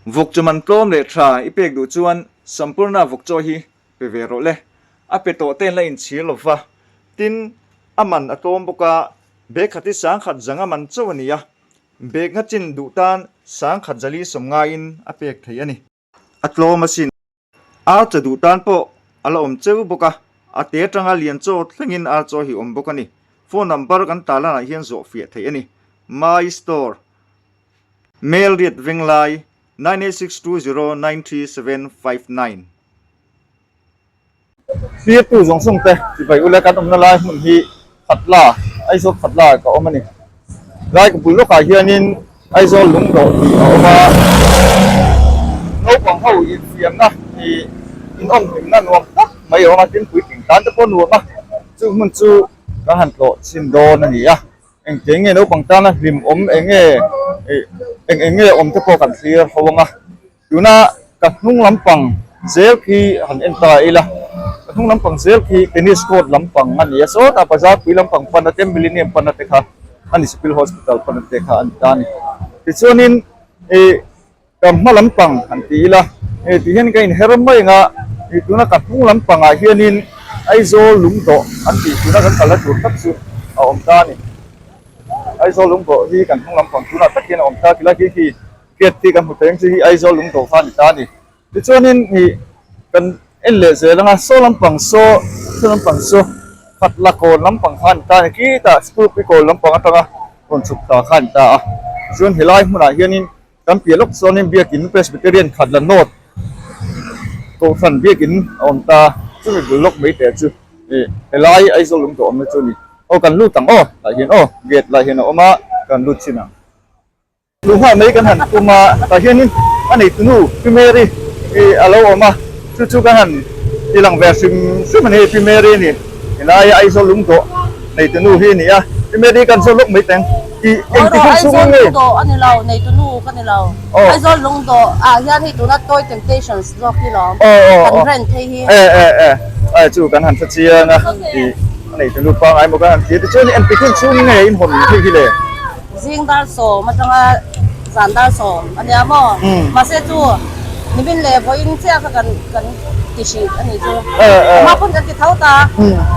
Vawk chaw man tlawm leh tha i pek duh chuan Sampurna vawk chaw hi pe ve rawh le. A pe tawh ten la inchhir lo va, tin, a man a tlawm bawk a, bag khat hi sangkhat zanga man chauh a ni a, bag nga chin duh tan sangkhat zali sawm ngaiin a pek theih a ni. A tlawm asin. Ar chaw duh tan pawh a la awm cheu bawk a, a te atanga lian chaw thlengin ar chaw hi awm bawk a ni. Phone number kan tarlanah hian zawh fiah theih a ni. My Store. Melriat Venglai, 9862093759. Thirtu zawng zawng te chibai ula kan awmna lai hmun hi Khatla, Aizawl Khatla ka awm a ni. Lai ka bul lawkah hianin Aizawl lungdawh tih a awm a, naupang ho infiamna ih inawm hlimna nuam tak mai a awm a, tin puitling tan te pawh nuam a, chu hmun chu kan han tlawh chhin dawn a ni a, engtiang nge naupang tana hlimawm eng nge ih eng eng nge awm te pawh kan thlir ho ang a. Tuna ka hnung lampang zel khi han en ta ila, ka hnung lampang zel khi tennis court lampang a ni a, sawtah bazar pui lampang pana te Millennium pana te kha a ni Civil Hospital pana te kha a ni ta a ni. Tichuanin ih ka hma lampang han ti ila, hei ti hian ka inher mai ang a, ih tuna ka hnung lampangah hianin Aizawl lungdawh an tih tuna kan kalna tur tak chu a awm ta a ni. Aizawl lungdawh hi kan hnung lampang tunah tak hian a awm ta a, tilai khi khi Gate hi kan hmu thei ang chu hi Aizawl lungdawh kha a ni ta a ni. Tichuanin ih kan en leh zel ang a, saw lampang saw saw lampang saw khat la kawn lampang kha a ni ta a ni. Khitah school pui kawn lampang atanga rawn chhuk ta kha a ni ta a. Tichuan helai hmunah hianin kan piah lawk chuanin biakin Presbyterian khat la North Kohhran biakin a awm ta a, chumi bul lawk mai teh chu ih helai Aizawl lungdawh awmna chu a ni. Aw kan lut ang aw tah hian aw gate lai hian a awm a, kan lut chin ang. Luhngah mai kan han tum a, tah hianin a neitunu Pi Mary hi a lo awm a, chu chu kan han ti lang ve hrim hrim a ni, Pi Mary a ni, helai Aizawl lungdawh neitunu hi a ni a, Pi Mary kan zawt lawk mai teng, i engti hun chhung in nge? Aizawl lungdawh a ni lo, neitunu ka ni lo, Aizawl lungdawh ah hian hei tuna Toy Temptations zawk hi lawm, kan rent phei hi. E e e, ai chu kan han hre chiang a, i a neitunu pangngai maw kan han ti a, tichuan engti hun chhung in nge in hawn hei hi le? Zing dar sawm atanga zan dar sawm a nia maw? Mahse chu nimin leh vawiin chiah kha kan kan ti hrih a nih chu. Amah pawn kan ti tho ta,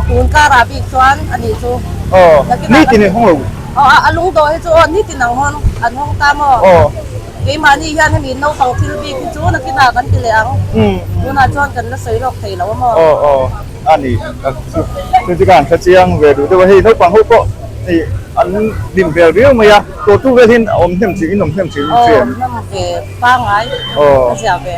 tun karah bik chuan a nih chu. Nitin in hawng lo. A lungdawh hi chu aw nitin ang hawn an hawng ta maw? Keimahni hian hemi naupang thil bik hi chu nakinah kan ti leh ang. Tunah chuan kan la sawi lawk thei lo a maw? A ni tak chu chu chu ka han hre chiang ve duh deuh a, hei naupang ho pawh hei an hlim vel riau mai a, tawhtu vel hian a awm hnem thin in awm hnem thin in hria em? Awm hnem ve pangngai a zia ve.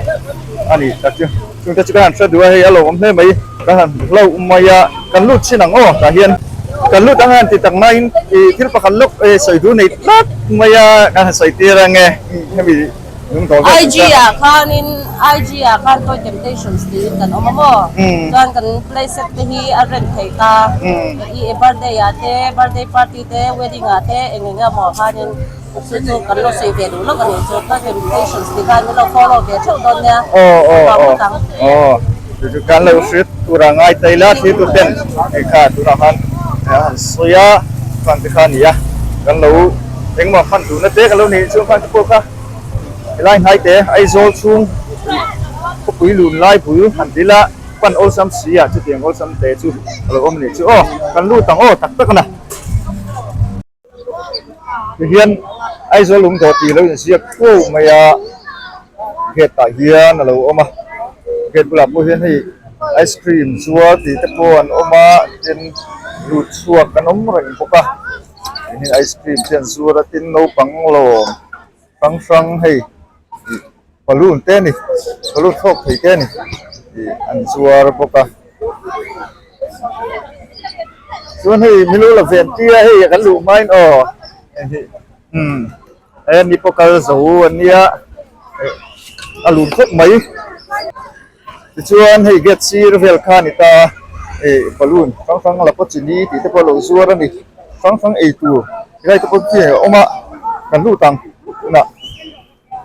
A ni tak chu chung te chu ka han hre duh a, hei a lo awm hle mai, ka han hlauh mai a, kan lut chin ang aw tah hian kan lut ang a han ti tak nain ih thil pakhat lawk sawi duh nei tlat mai a, kan han sawi tir ang e hemi. IG ah khanin IG ah khan Toy Temptations tiin kan awm a maw? Chuan kan play set te hi a rent theih ta. I birthday ah te, birthday party te, wedding ah te eng eng emaw khanin chu chu kan lo sawi ve duh lawk a nih chu. Toy Temptations tih khan min lo follow ve theuh dawn nia. Aw aw aw aw chu chu kan lo hriat tur a ngai ta ila thil tu ten hei kha tunah khan a han sawi a khan te kha a ni a kan lo engmah hman duhna te ka lo neih chuan khan te pawh kha. Helai hnai te Aizawl chhung khawpui lun lai bul han ti ila pan awlsam si ah chutiang awlsam te chu a lo awm a nih chu aw kan lut ang aw tak tak a na. Tihian Aizawl lungdawh tih lo inziak kuau mai a gate ah hian a lo awm a gate bulah pawh hian hei ice cream zuar tih te pawh an awm a tin lut chhuak an awm reng bawk a tihian ice cream te an zuar a tin naupang lawm. Hrang hrang hei ih balloon te a ni balloon thlawk thei te a ni ih an zuar bawk a chuan hei milo la ven tir a hei kan luh hmain aw hei hi umm he mi pawh kal zo an nia eh a lun khawp mai. Tichuan hei gate sir vel kha a ni ta a, ih balloon hrang hrang la pawh chini tih te pawh a lo zuar a ni, hrang hrang ei tur helai te pawh khi a awm a, kan lut ang tunah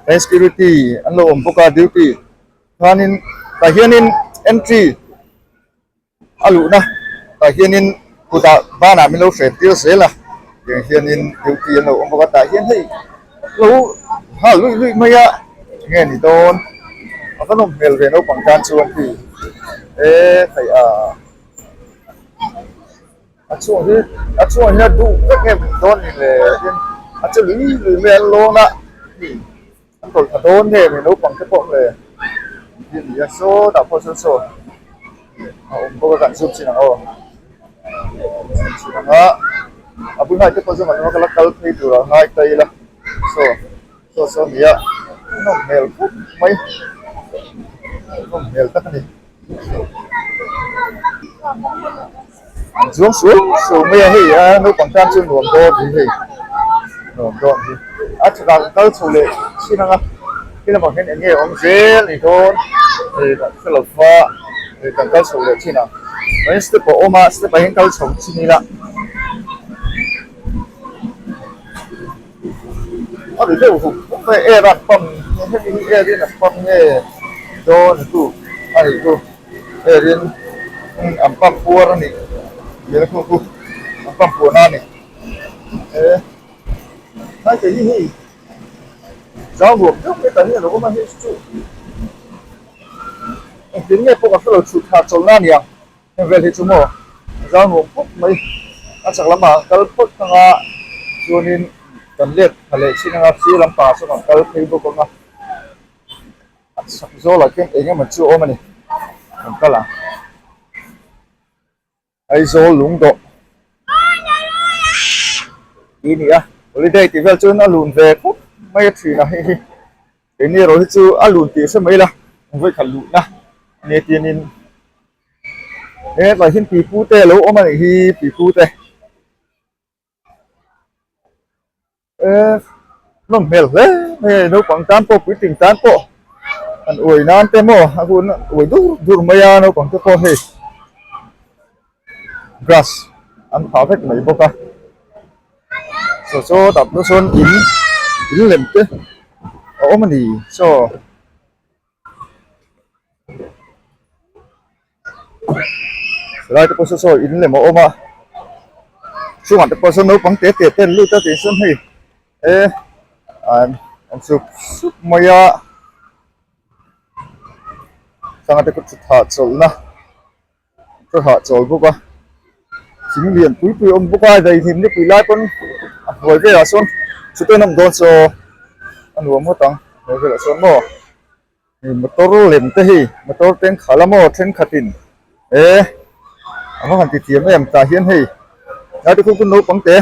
he security an lo awm bawk a duty chuanin tah hianin entry. A luhna tah hianin kutah banah min lo hren tir zel a, tiang hianin duty an lo awm bawk a, tah hian hei lo nghal luih luih mai a. Enge ni dawn a va nawm hmel ve naupang tan chuan hi e hei a a chhung hi a chhungah hian duh vek nge dawn ni le tin a che lui lui mai an lawn a an tawlh thla dawn nge mi naupang te pawh le hi a ni a sawtah pawh sawn saw a awm bawk a kan zoom chin ang aw zoom chin ang a a bul hnai te pawh zawng an la kal phei tur a ngai ta ila saw. Chaw saw nia nawm hmel khawp mai nawm hmel tak a ni an chuang suau suau mai a hei a naupang tan chu nuam dawn hi hei nuam dawn hi a chhakah kan kal chho leh chin ang a khi lamah hian eng nge awm zel ni dawn hei kan hre lo va hei kan kal chho leh chin ang chuan step a awm a step ah hian kal chho chin ila. A ri deuh huk huk mai air an pump hemi hi air in an pump nge dawn tu a nih chu air in an pump puar a nih hmel a khu khu an pump puar na a ni e hnai te hi hei zau nuam deuh mai tah hian a lo awm a hei chu engtin nge pawh ka hrelo chhut thla chawlhna a ni ang. Heng vel hi chu maw zau nuam khawp mai a chak lamah an kal phawt thang a chuanin kan let tha leh chin anga sir lampangah chuan kan kal phei bawk ang a a chak zawlah khian eng emaw chu a awm a ni kan kal ang Aizawl lungdawh tih a ni a holiday tih vel chuan a lun ve khawp mai a thin a hei hi. Keini erawh hi chu a lun tih hre mai la, vawikhat luhna a nia tianin hetlai hian pipu te a lo awm a nih hi pipu te eh nawm hmel hle mai a ni naupang tan pawh puitling tan pawh an uai nan te maw a hun uai dur dur mai a naupang te pawh hei grass an phah vek mai bawk a saw saw tah pawh sawn in in lem te a awm a ni saw helai te pawh saw saw in lem a awm a chungah te pawh sawn naupang te te te an lut a tih sawn hei e an an sup sup mai a sanga te pawh thutha chawlhna. Ka hah chawl bawk a, thing lian pui pui a awm bawk a, daihlim nipui lai pawn a hnuai velah sawn chute an awm dawn chaw a nuam ngawt ang hnuai velah sawn maw hei motor lem te hei motor te an khalh a maw thenkhatin e a va han ti thiam em tah hian hei tlai te khu khu naupang te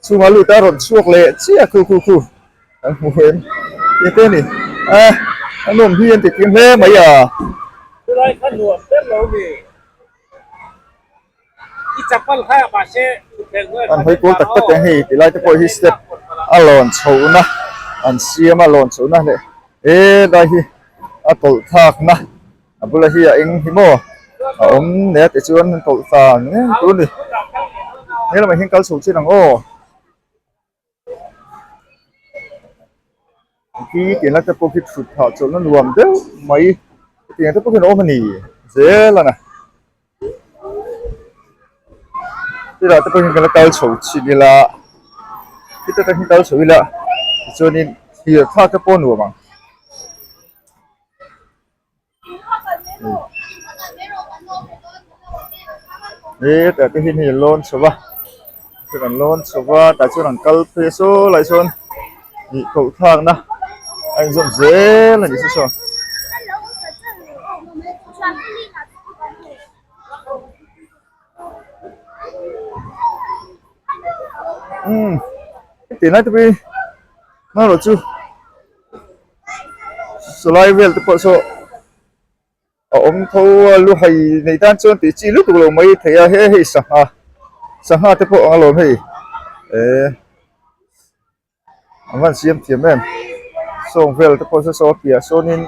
chhungah lut a rawn chhuak leh chiah khu khu khu. Kan hmu em tih te a ni a a nuam hi an ti tling hle mai a. Chulai kha nuam ber lo ni. I chapal kha mahse thutthleng hnuai An hawi kual tak tak ang hei ti lai te pawh hi step a lawn chhohna an siam a lawn chhohna leh he lai hi a tawlh thlakna a bula hi a eng hi maw a awm nia tichuan an tawlh thla ngei tur a ni he lamah hian kal chho chin ang aw. Khi tiang te pawh khi thut phah chawlhna nuam deuh mai tiang te pawh khian a awm a ni zel a na chutah te pawh hian kan la kal chho chhin ila khita tang hian kal chho ila tichuanin thlir thlak te pawh a nuam ang. Hetah te hian hei an lawn chho va chuan an lawn chho va tah chuan an kal phei a saw lai sawn ih koh thlakna a inzawm zel a ni saw saw. Umm heti lai te pawh hi hmanraw chu. Sawlai vel te pawh saw a awm tho a lu hai nei tan chuan tih chi lutuk lo mai thei a he hei sangha sangha te pawh ang alawm hei eh an van siam thiam em sawng vel te pawh saw saw a piah sawnin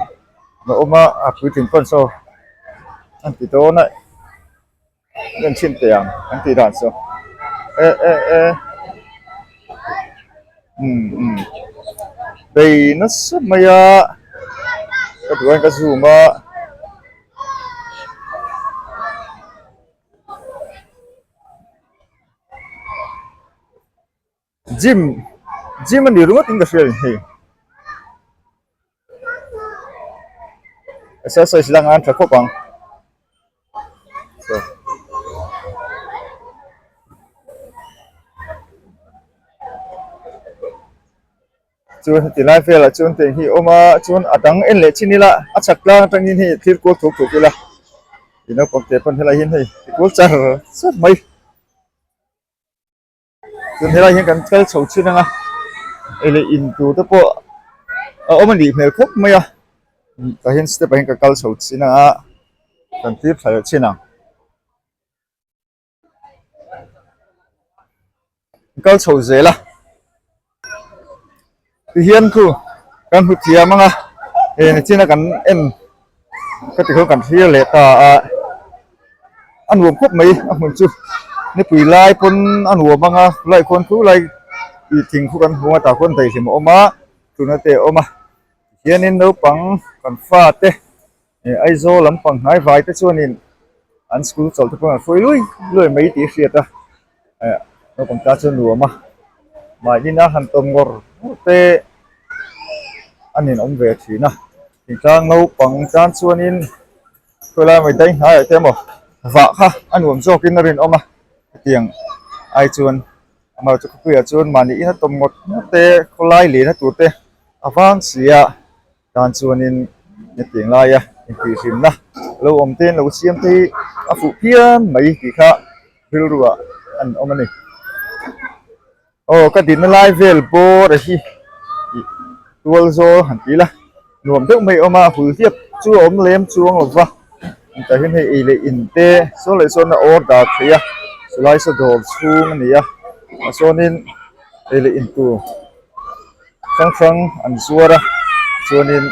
a awm a a puitling pawn saw an ti dawn a en chhin teh ang an tih dan chu eh eh eh umm umm bei nasa mai a ka duh aiin ka zoom a. Gym gym a ni ringawt in ka hria a ni hei. Exercise la ngan tha khawp ang. Chuan heti lai velah chuan tiang hi a awm a chuan a dang en leh chin ila a chhak tlang atangin hei thlir kual thuk thuk ila ti naupang te pawn helai hian hei ti kual char char mai. Chuan helai hian kan kal chho chin ang a ei leh in tur te pawh a awm a nih hmel khawp mai a tah hian step ah hian ka kal chho chin ang a kan thlir thla leh chin ang. Kal chho zel a tihian khu kan hmu thiam ang a he nichina kan en ka ti khawn kan thlir leh ta a a nuam khawp mai a hmun chu nipui lai pawn a nuam ang a khulai khawn khu lai ih thing khu kan hmu a tah khawn daihlim a awm a tuna te a awm a tihianin naupang kan fate eh Aizawl lampang hnai vai te chuanin an school chawlh te pawh an hruai lui lui mai tih a hriat a eh naupang ta chu a nuam a mahni a han tawm ngawr ngawr te a ninawm ve thin a thingtlang naupang tan chuanin khawilai mai dai hnaiah te emaw vah kha a nuam zawkin a rinawm a hetiang ai chuan amaherawhchu khawpuiah chuan mahni ina tawm ngawt ngawt te khawlai lehna tur te a vang si a. Tan chuanin hetiang laia intihhlimna lo awm te an lo siam te hi a fuh phian mai tih kha rilruah an awm a ni. Aw ka dinna lai vel bawr a hi ih tual zawl han ti ila nuam deuh mai a awm a hul hliap chu a awm lem chuang lo va tah hian hei ei leh in te sawn leh sawn a order theih a chulai saw dawr chhung a ni a tah sawnin ei leh in tur. Hrang hrang an zuar a chuanin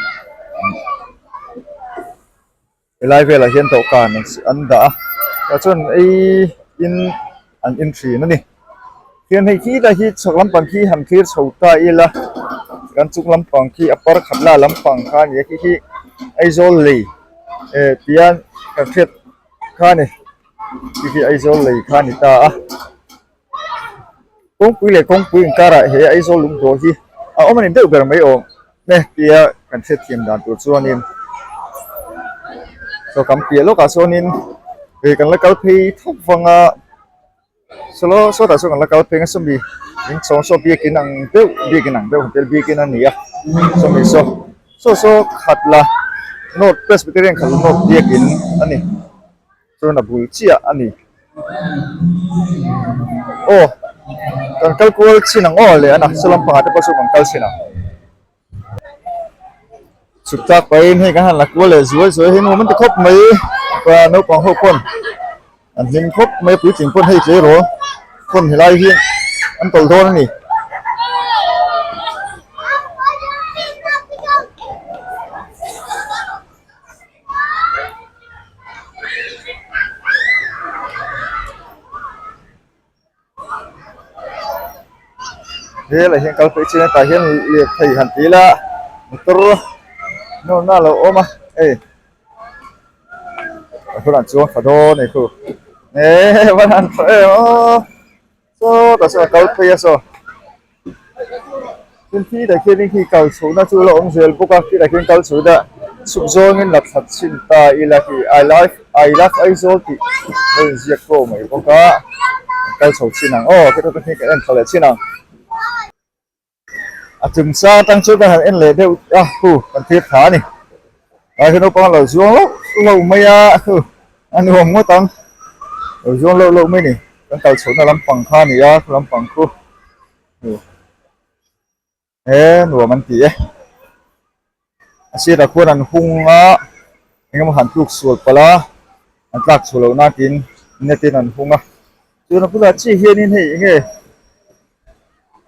helai velah hian dawhkan an dah a tah chuan ei in an in thin a ni hian hei khi lai hi chhak lampang khi han thlir chho ta ila kan chung lampang khi a par khat la lampang kha a ni a khi khi Aizawl lei eh tian kan hriat kha a ni khi khi Aizawl lei kha a ni ta a. Kawngpui leh kawngpui inkarah he Aizawl lungdawh hi a awm a ni deuh ber mai awm e tia kan hriatthiam dan tur chuanin chaw kan piah lawkah sawnin hei kan la kal phei thawk vang a sawlaw sawtah sawn kan la kal phei ang a sawmi inchhawng saw biakin ang deuh biakin ang deuh hotel biakin a ni a sawmi saw saw saw khat la north presbyterian khat la north biakin a ni. Chuan a bul chiah a ni. Aw kan kal kual chin ang aw leh a na saw lampangah te pawh chu kan kal chin ang. Chhuk tlak pahin hei kan han la kual leh zuai zuai hi nuam an ti khawp mai pa naupang ho pawn an hlim khawp mai puitling pawn hei tleirawl pawn helai hi an tawlh dawn a ni. Helai hian kal phei chin a tah hian lirthei han ti ila motor nawrna a lo awm a hei a hunah chuan tha dawn a ni khu eee va han tha em aw. Saw tah sawn a kal phei a saw tin khi tah khianin khi kal chhohna chu a la awm zel bawk a khi tah khian kal chho ila chhuk zawngin la thla chhin ta ila khi I love I love Aizawl tih a inziak pawh mai bawk a kal chho chhin ang aw khi tah khi kan en thla leh chhin ang. A chung sang atang chuan kan han en leh deuh a hu kan thlir thla a ni tlai hian naupang a lo zuang loh loh mai a hu a nuam ngawt ang lo zuang loh loh mai a ni kan kal chhohna lampang kha a ni a khu lampang khu hu he nuam an ti e a sirah khuan an hung a eng emaw han tluk sual palh a an tlak chhuah loh nan tiin net in an hung a chuan a bulah chiah hianin hei eng nge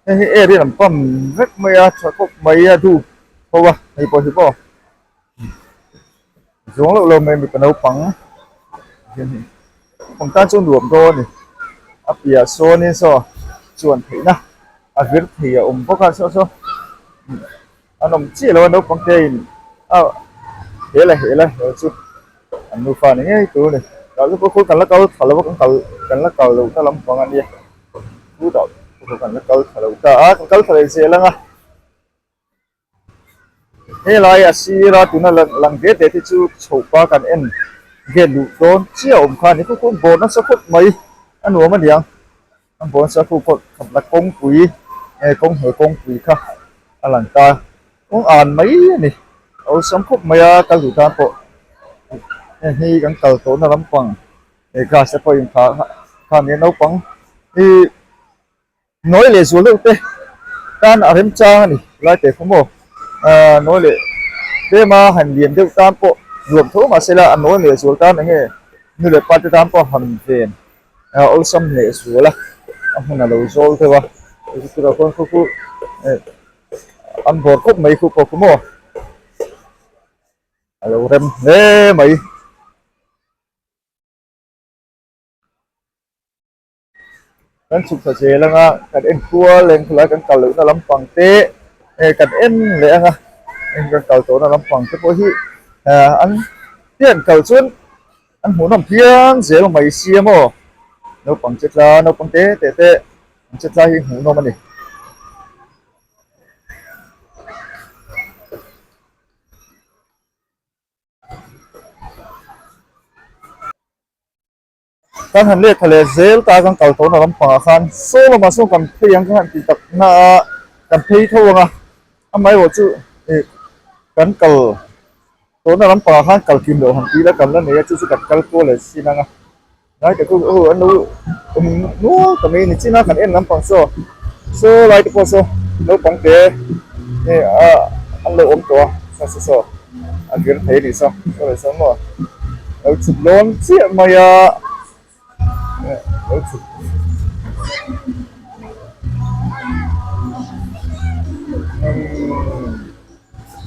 hei hi air in an pump vek mai a tha khawp mai a dup ho a hei pawh hi maw zawng loh loh mai mipa naupang hian hei pang tan chu nuam dawn a ni a piah sawnin saw chuan theihna a vir thei a awm bawk a saw saw. An awm chiah lo a naupang te in a hel a hel a hel chu an nufa ni ngei tur a ni tah chu pawh kan la kal thla lo a kan kal kan la kal loh na lampang a nia chutah pawh kan la kal thla lo ta a kan kal thla leh zel ang a. Helai a sira tuna lang ve te te chu chhoh pa kan en gate luh dawn chiah awm kha a ni khawp khawp bawr nasa khawp mai a nuam a niang a bawr nasa khawp khawp khatna kawngpui eh kawng hnuai kawngpui kha a lang ta kawng an mai a ni a awlsam khawp mai a kal duh tan pawh heng hi kan kal tawhna lampang he grass te pawh inphah kha nia naupang hi. Nawi leh zual deuh te tan a remchang a ni lai teh khaw maw ahh nawi leh tlema han lian deuh tan pawh nuam tho mahse la a nawi leh zual tan enge nu leh pa te tan pawh han ven ah awlsam leh zual a a hmun a lo zawl deuh a chu turah khuan khu khu eh an bawr khawp mai khu pawh khu maw a lo rem hle mai. Kan chhuk thla zel anga kan en kual eng khawlai kan kal lohna lampang te eh kan en leh anga eng kan kal tawhna lampang te pawh hi ah an hian kal chuan an hmuhnawm phian zel mai sia maw naupang che tla naupang te te te an che tla hi hmuhnawm a ni. Kan han lehkha leh zel ta kan kal tawhna lampangah khan saw lamah sawn kan phei ang ka han ti tak na a kan phei tho ang a amaherawh chu ih kan kal tawhna lampangah khan kal kim loh han tih la kan la nei a chu chu kan kal kual leh sin ang a tlai te chu aw an lo awm nual ta mai a ni chin a kan en lampang saw saw lai te pawh saw naupang te hei a an lo awm tawh a saw saw saw a kir thei a nih saw saw leh saw maw. Lo chhuk dawn chiah mai a lo chhuk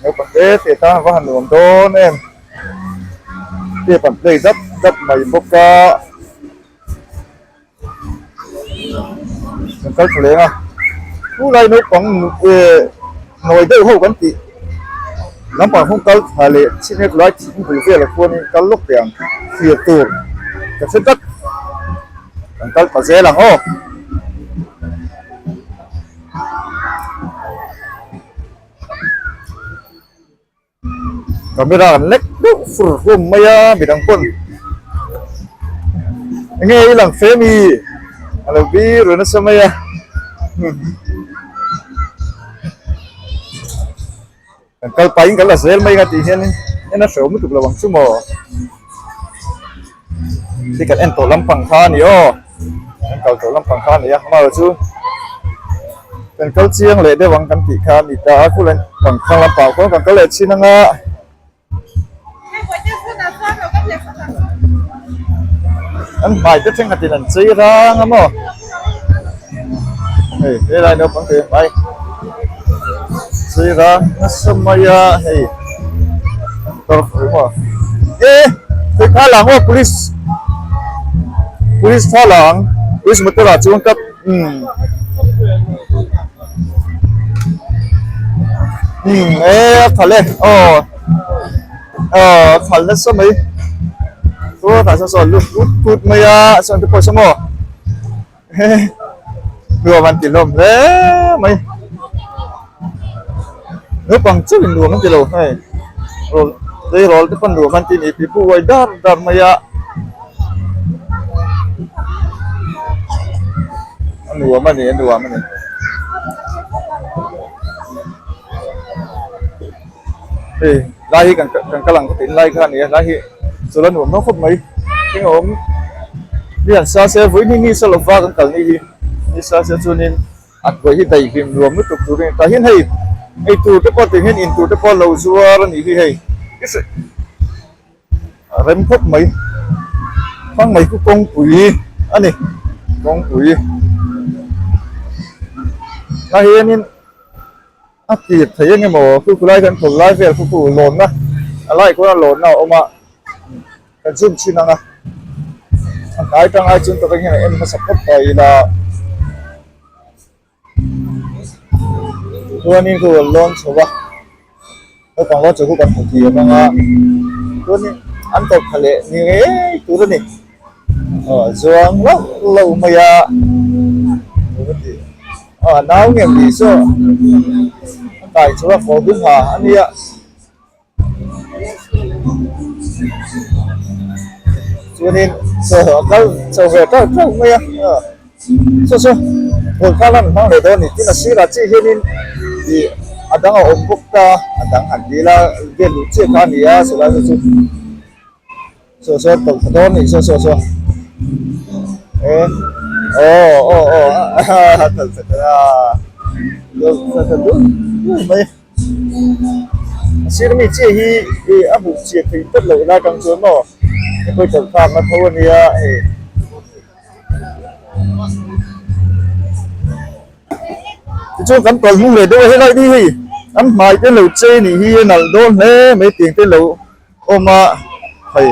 naupang te te tan a va han nuam dawn em step an play dap dap mai bawk a kan kal tha leng a chulai naupang eh nawi deuh ho kan tih lampang hung kal tha leh chhin he khulai thing bul velah khuanin kal lawk teh ang thlir tur ka hre tlat kan kal tha zel ang aw. Camera an lek deuh fur hlawm mai a midang pawn enge i lang fe mi a lo bir run nasa mai a kan kal pahin kan la zel mai ang a tih hian in en a hrehawm lutuk lo ang chu maw khi kan en tawh lampang kha a ni aw kan kal tawh lampang kha a ni a amaherawh chu kan kal chiang leh deuh ang kan tih kha a ni ta a khulai pang thlang lampang khawn kan kal leh chin anga an hmai te thenkhat in an chei rang a maw hei helai naupang te hmai chei rang nasa mai a hei e hei kha lang aw police police thla lang police motor ah chuan ka umm umm e a khalh e aw aw a khalh nasa mai chuan saw saw lut ut ut mai a sawn te pawh saw maw Nuam an ti hlawm hle mai. Naupang chauh in nuam an ti lo hei. Rawl tleirawl te pawn nuam an ti ni tih pawh uai dar dar mai a. A nuam a ni a nuam a ni. Hei lai hi kan kal ang khatin lai kha a ni a lai hi chawlh a nuam hlawm khawp mai thing a awm ni an sa se vawiin hi ni sa lova kan kal ni hi ni sa se chuanin an vawi hi daihlim nuam lutuk tur a ni tah hian hei ei tur te pawh tih hian in tur te pawh lo zuar a nih hi hei a rem khawp mai thlang mai khu kawngpui a ni kawngpui tah hianin. A tir thei eng emaw khu khu lai kan thawl lai vel khu khu lawnna a lai kawna lawnna a awm a kan zoom chhin ang a a hnai tang ai chuan tawk hian a en hmasa phawt ta ila chuanin khu a lawn chho a naupang lawn chho khu kan hmu thiam ang a chuanin an tawp tha leh ni ngei tur a ni aw zuang lauh lauh mai a. Aw nau nge ni saw a kai chu a kawr dum ha a nia. Chuanin chaw a kal chho ve teuh teuh mai a chu chu phul kha lan hmang leh dawn a ni tin a sirah chiah hianin ih a dang a awm bawk ta a dang han ti ila vel luh chiah kha a ni a chulai chu chu. Saw saw tawlh thla dawn a nih saw saw saw e aw aw aw a tawlh thla ta tawlh thla ta dul dul mai a sir mi chiah hi ih a hmuh chiah theih tawp loh lai atang chuan maw hei pawh hi tawlh thlak na tho a nia hei. Tichuan kan tawlh hnung leh deuh a helai ni hei an hmai te lo chei nih hi a nalh dawn hle mai tiang te lo. Awm a hei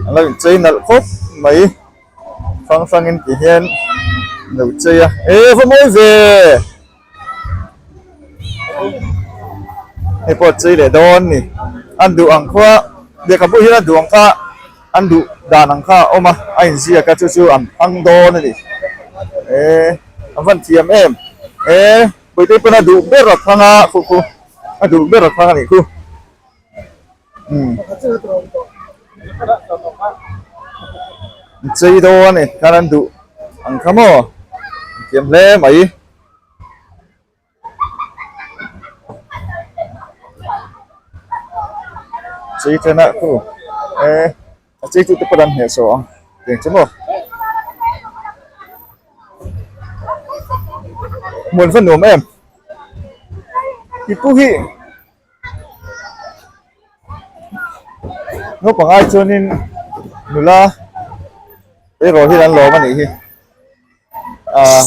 a lo inchei nalh khawp mai hrang hrang in ti hian lo chei a e va mawi ve hei pawh a chei leh dawn a ni an duh ang khaw lehkhabu hian a duh ang kha an duh dan ang kha a awm a a inziak a chu chu an hmang dawn a ni e a van thiam em e puitei pawn a duh ber a thlang a khu khu a duh ber a thlang a nih khu. Chei dawn a ni khan an duh ang kha maw an thiam hle mai. Chei then ah khu e a chei tu te pawh an hnehsawh ang tiang chu maw. Hmuan va nuam em pipu hi. Naupang ai chuanin nula erawh hian an lawm a nih hi ahh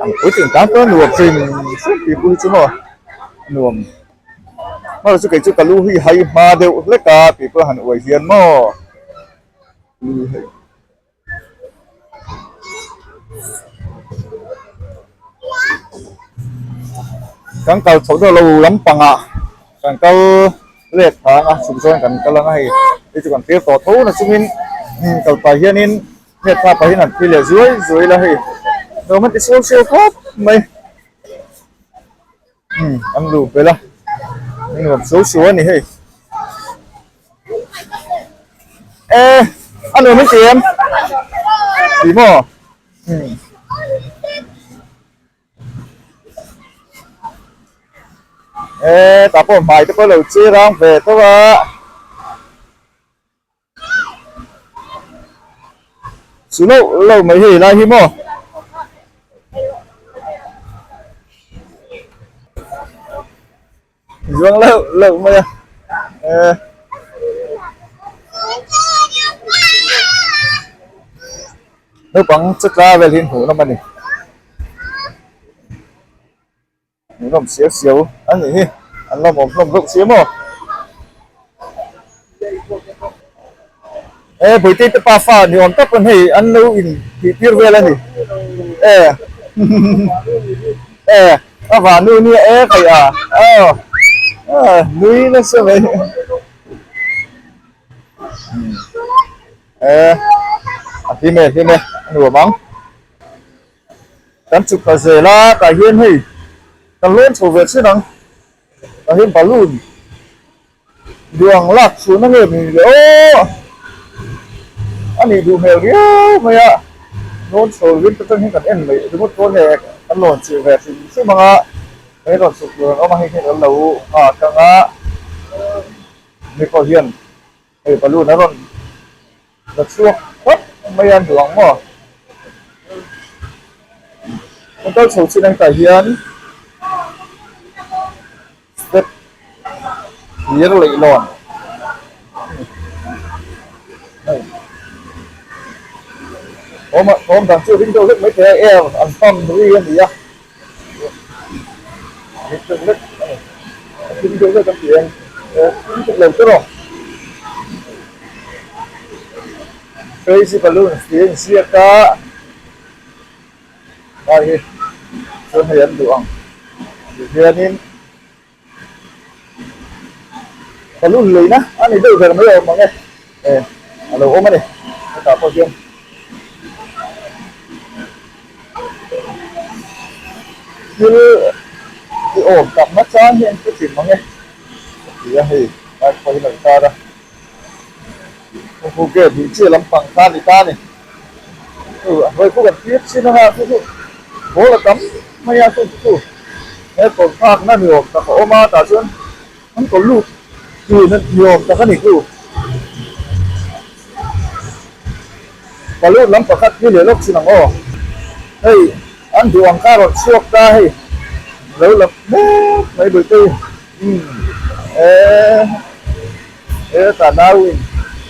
an puitling tan pawh a nuam hrim hrim tih pawh hi chu maw a nuam hmar chu kei chu ka lu hi hai hma deuh hlek a tih pawh han uai hian maw lu hi. Kan kal chhoh deuh lo lampangah kan kal let phang a chhuk zawn kan kal ang a hei hei chu kan thlir tawh tho na chungin kal pah hianin let phak pah hian han thlir leh zuai zuai ila hei nuam an ti suau suau khawp mai an luh belh a nuam suau suau a ni hei. E a nuam in ti em ti maw umm e tah pawh hmai te pawh lo che rang ve tho a. Chu loh loh mai hei lai hi maw. Zuang loh loh mai a eh. Naupang chetla vel hi hmuh nawm a ni. Hmuhnawm siau siau a nih hi an lawmawm hlawm reuh sia maw e Bawihte te pa fa ni awm tak pawn hei an lo in tih tir vel a ni e e a vanu nia e kai a aw nui nasa mai e a hlim e hlim e a nuam ang. Kan chuk ta zel a, tah hian hei kan lawn chho ve chin ang, tah hian balloon duang lak chhun a nge ni le aw, a nih duh hmel riau mai a, lawn chho lovin ta tang hian kan en mai ringawt dawn nge kan lawn chilh ve hrim hrim ang a, hei rawn chhuk tur an awm a, hei hian kan lo nghak ang a, mi pawh hian hei balloon a rawn. La chhuak phawt mai a duh ang maw? Kan kal chho chin ang tah hian step hlir leh lawn hei awm awm dan chu ring deuh hlek mai thei a air an pump ri a ni a ring deuh hlek a ni a thim deuh hlek an tih ang thim tuk lo te rawh. Crazy balloons tih a inziak a lai hi chuan hei an duh ang ti hianin balloon leina a ni deuh ber mai a awm ang e e a lo awm a ni hetah pawh hian thil i awm tak nachang hi an hre thin mang e. ti a hei lai pawh hi a lo tar a khu gate hnih chiah lampang kha a ni ta a ni chu a hnuai khu kan tir chin anga chu chu ball a tam mai a chu chu he kawr thlak na ni awm tak a awm a tah chuan an kawr lut tih na ni awm tak a ni chu balut lam pakhat hi leh lawk chin ang aw hei an duh ang kha a rawn chhuak ta hei lo la mek mai bawihte hi eee. He ta nauin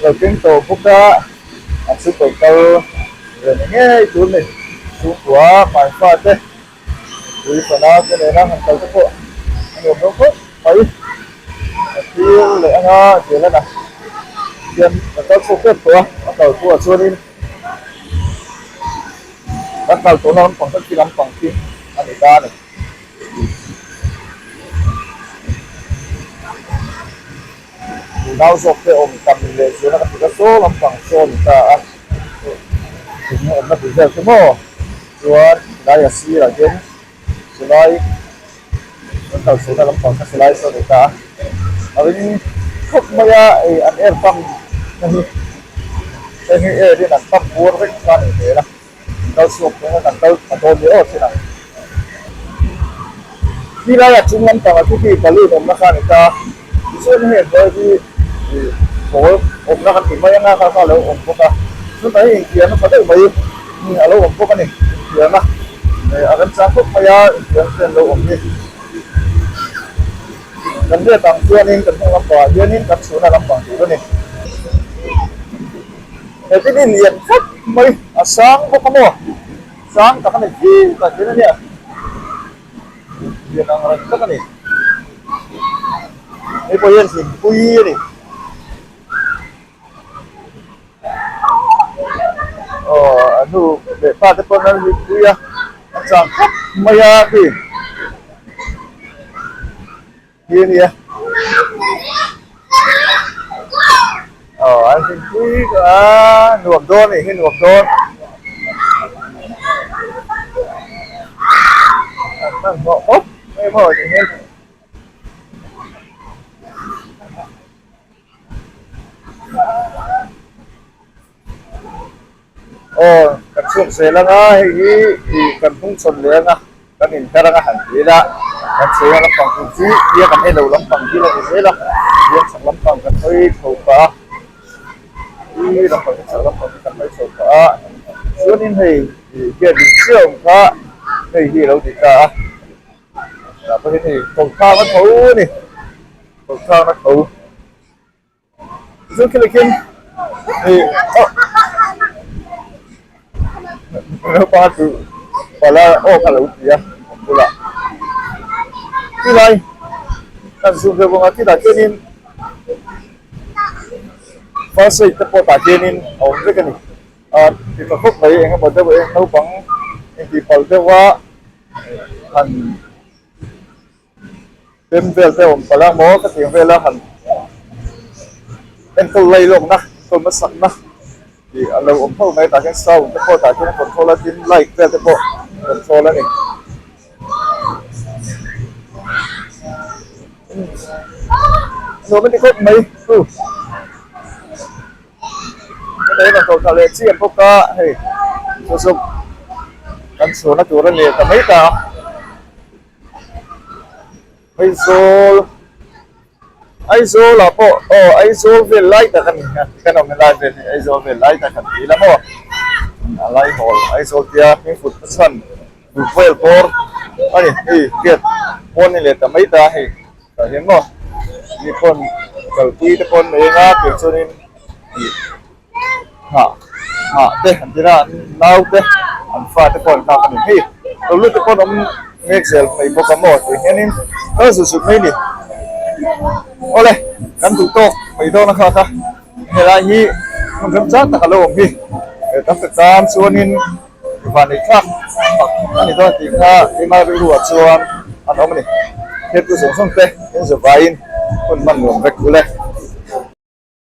lo keng tawh bawk a, a chu tawh kal ve ni ngei tur ni. Chhungkua hmaifa te, pui fana te nena han kal te pawh a nuam dawn khawp mai. A thlir leh anga zel a na hian ka kal chhuak tep tawh a, a kal pawh ah chuanin kan kal tawhna lampang kha khi lampang khi a ni ta a ni. Nau zawk te awm tam leh zual a ka ti ka saw lampang saw a ni ta a, thutna awmna tur vel chu maw chuan helai a sirah hian silai kan kal chhohna lampang kha silai saw a ni ta a, a ring khawp mai a ei an air pump na hi heng hi air in an pump buar vek kha a nih hmel a. Kal chhuak dawn a kan kal a dawn ni aw thin ang. Ti laiah chung lampangah chu khi balloon awmna kha a ni ta. Tichuan heng hnuai hi ih pawl awmna kan ti mai anga kha kha a lo awm bawk a. Chutah hi infiamna tha deuh mai a lo awm bawk a ni. Infiamna a remchang khawp mai a infiamna te an lo awm hi. Kan let ang chuanin kan hnung lampangah hianin kan chhuhna lampang tur a ni. He thil hi lian khawp mai a sang bawk a maw sang tak a ni fim tak hian a nia lian ang reng tak a ni hei pawh hian hlimpui a ni aw a hnu leh pa te pawn an hlimpui a a chang khawp mai a khi. Hi a nia. Aw an hlim pui a nuam dawn a nih hi nuam dawn. An hmanhmawh khawp mai maw tih hian. Aw kan chhuak zel anga hei hi ih kan hnung chhawn leh anga kan inher anga han ti ila kan chhehna lampang tur chu tia kan ei lo lampang hi la ni zel a biak chhak lampang kan hawi chho pah a i lampang hi chhak lampang hi kan hawi chho pah a chuanin hei ih gate in chiah awm kha hei hi a lo ti ta a tah pawhin hei kawngkhar a tho a ni kawngkhar a tho. Chu khi leh khin ih aw naupang chu pala aw kha lo ti a a bulah tilai kan zoom deuh vang a tilah khianin first aid te pawh tah khianin a awm vek a ni a ti tha khawp mai eng emaw deuh eng naupang intihpalh deuh a han. Pem vel te awm palh a maw ka tih ang vel a han enkawl lai lawkna enkawl hmasakna tih a lo awm ho mai tah hian sound te pawh tah hian a control a tin light vel te pawh control a ni. Nuam a ni khawp mai chu heta hian a hlawhthla leh chiah bawk a hei saw saw kan chhuahna tur a ni ta mai ta a. Aizawl Aizawl ah pawh aw Aizawl vel lai tak a ni a kan awm helai vel hi Aizawl vel lai tak a ni ila maw a lai hawl Aizawl tia hmingput na chhan vel bawr a ni hei gate pawn ni leh ta mai ta hei tah hian maw mi pawn kalpui te pawn nei anga tiang chuanin ih nghah nghah te an tir a an nau te an fa te pawh an nghak a ni hei lo lut te pawh an awm mek zel mai bawk a maw tih hianin kal zut zut mai a ni awle kan duh tawk mai dawn a kha kha helai hi hmun remchang tak a lo awm hi tam tak tan chuanin vanneih thlak tak a ni dawn tih kha keima rilruah chuan an awm a ni hriattu zawng zawng te in zavaiin hun hman nuam vek ule.